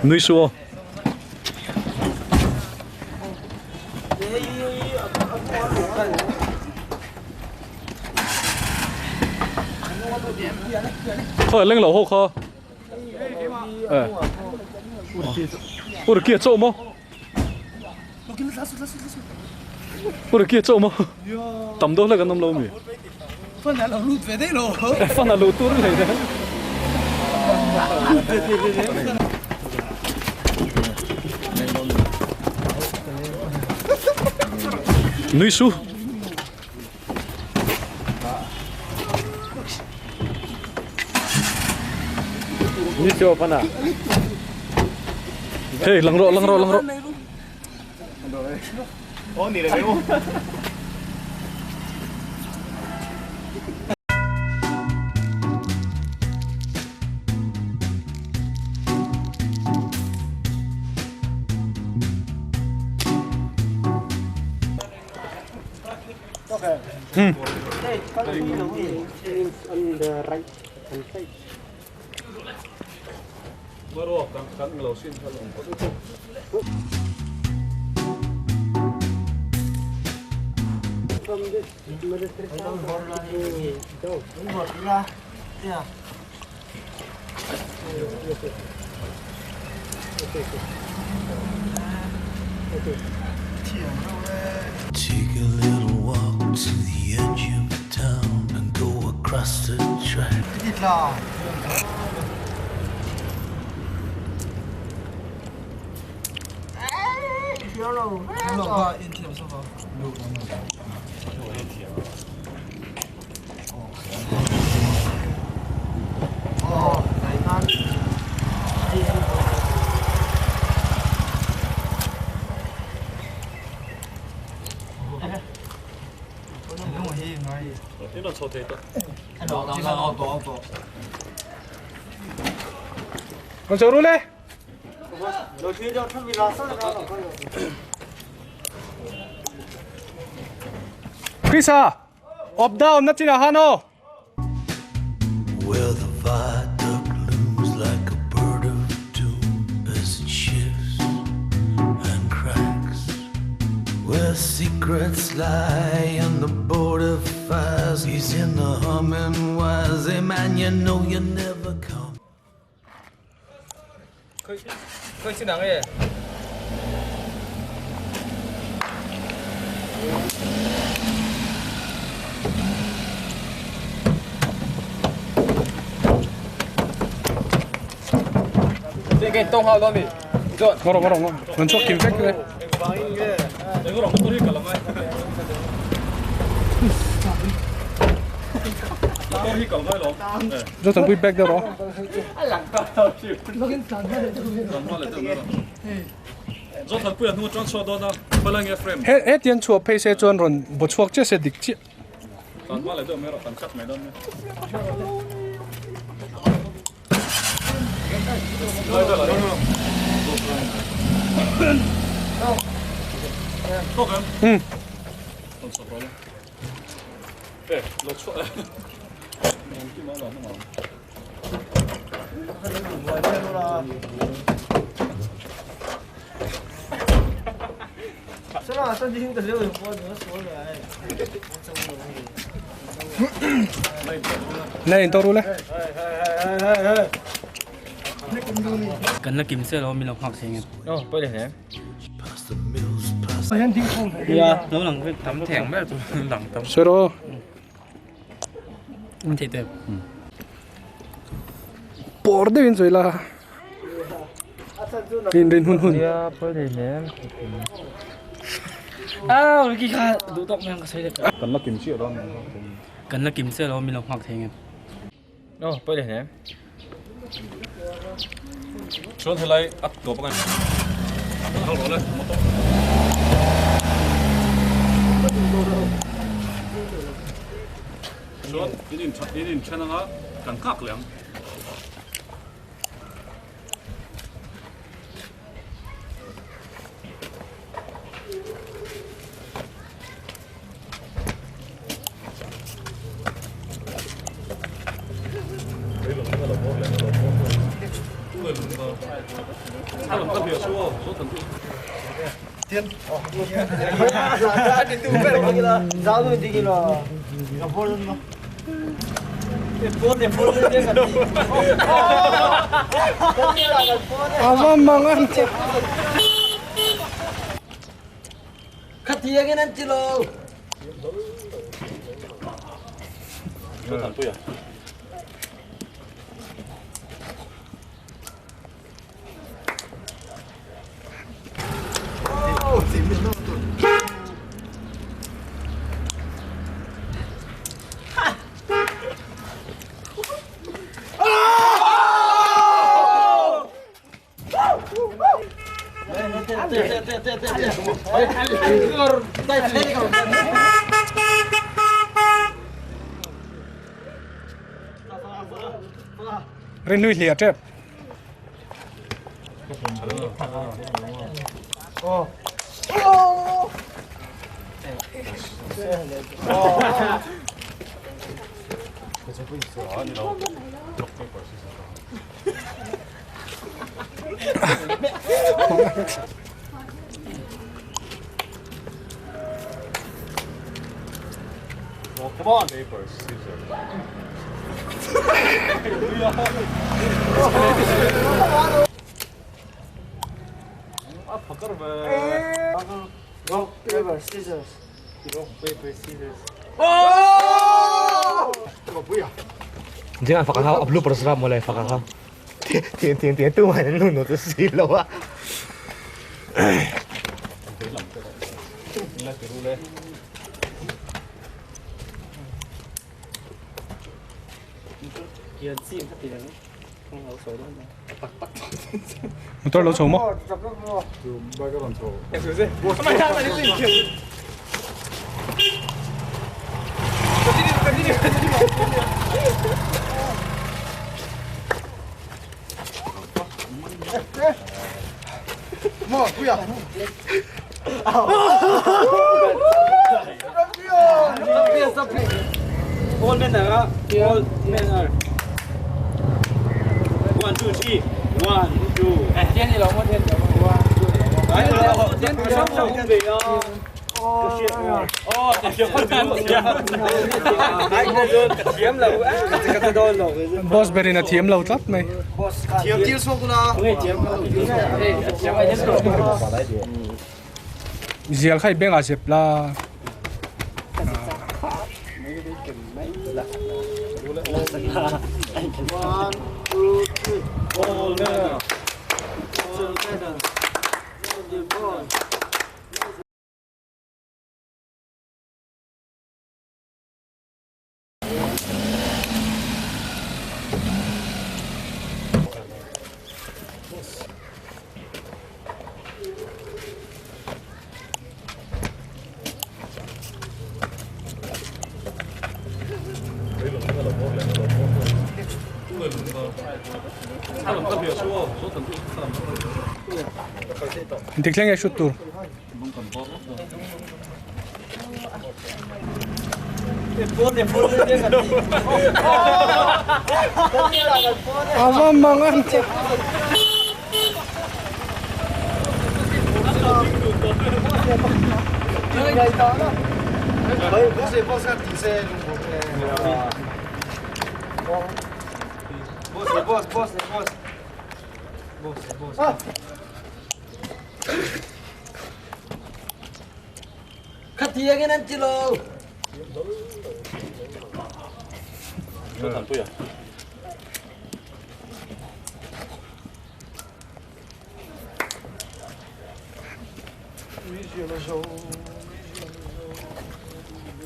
Nui suh aw. Khawi leng lo ho kha. Eh. Ur kia chau maw? Ur kia chau maw? Tam deuh hlek an awm lo mi? Fan a lo lut ve daih lo. Fan a lut tur hlei daih. Nui su. Ni chu pana. Hey, lang rawh, lang rawh, lang rawh. Take a little walk to the edge of town and go across the track. Con chào Rule. Krisa, up down na china hano. Where the viaduct looms like a bird of doom as it shifts and cracks. Where secrets lie and the border fires. He's in the humming wires. Hey man, you know you never come. Khoi chin ang e. Ngoro ngoro ngoro. Ngan chok kim vek le. Zo tang pui back deuh rawh. He hetiang chhuah phei se chuan rawn baw chhuak chiah se dik chiah. La in tawh ru le. Kan la kim chiah lo min lo nghak thei nge. Aw pawi leh hle. Nia lo lang vek tam theng ber chu lang tam. Sawi rawh aw. An thei tep. Pawr deuhin sawi la. In rin hun hun. Nia pawi leh hle. Aw Ricky kha duh tawk mai ang ka sawi leh. Kan la kim chiah lo min lo nghak thei nge. Kan la kim chiah lo min lo nghak thei nge. Aw pawi leh hle. Chuan helai a tawp a kan rawh le motor. Chuan in in in in then anga kan nghak leh ang. Ava mang an che. Khatiangin an ti lo. Rinui hliah tep. Motor lo chho maw? Boss berin a thiam lo tlat mai. Zial kha i bengah zep la. Engtik thleng nge shoot tur? Ava mang an che. Khatiangin an ti lo.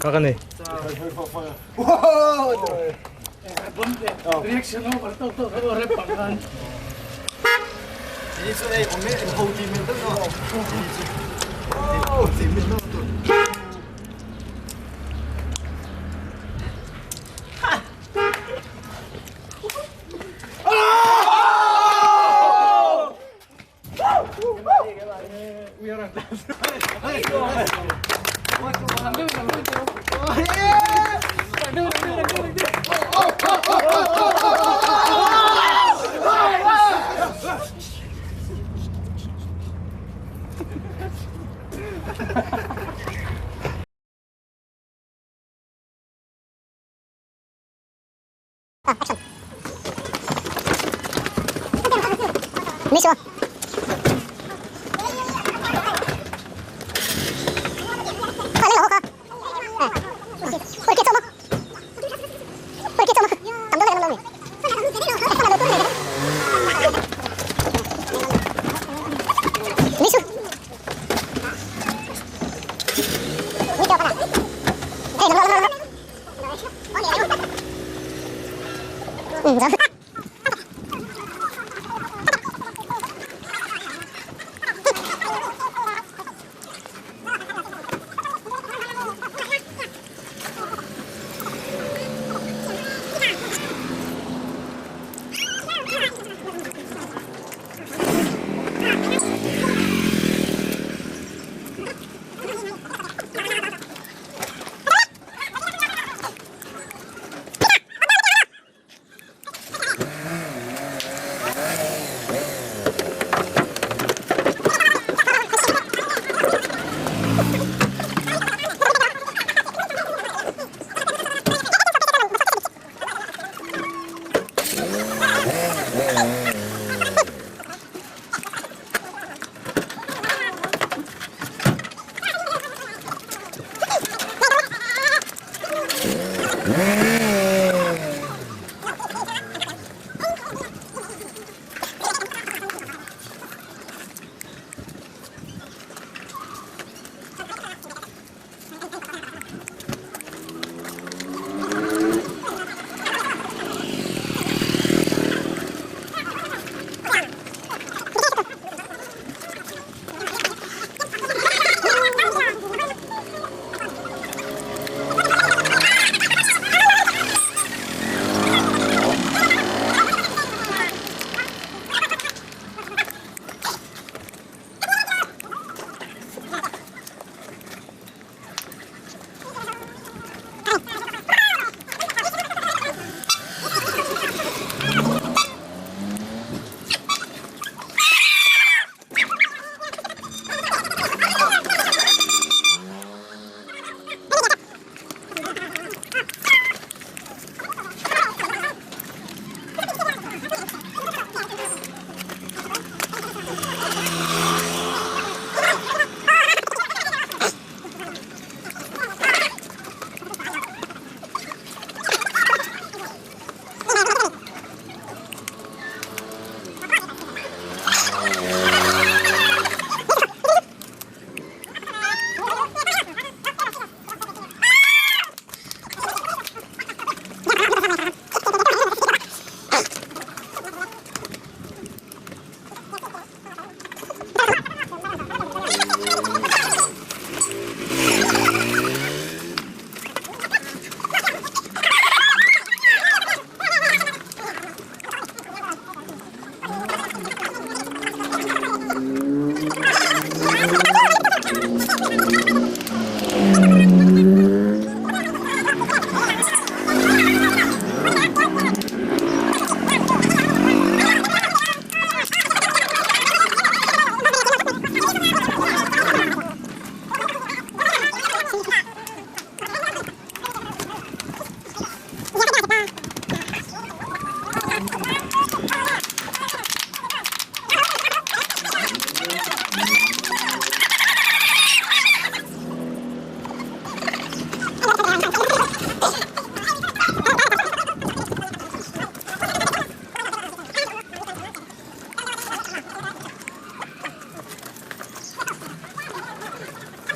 Ka ka nei.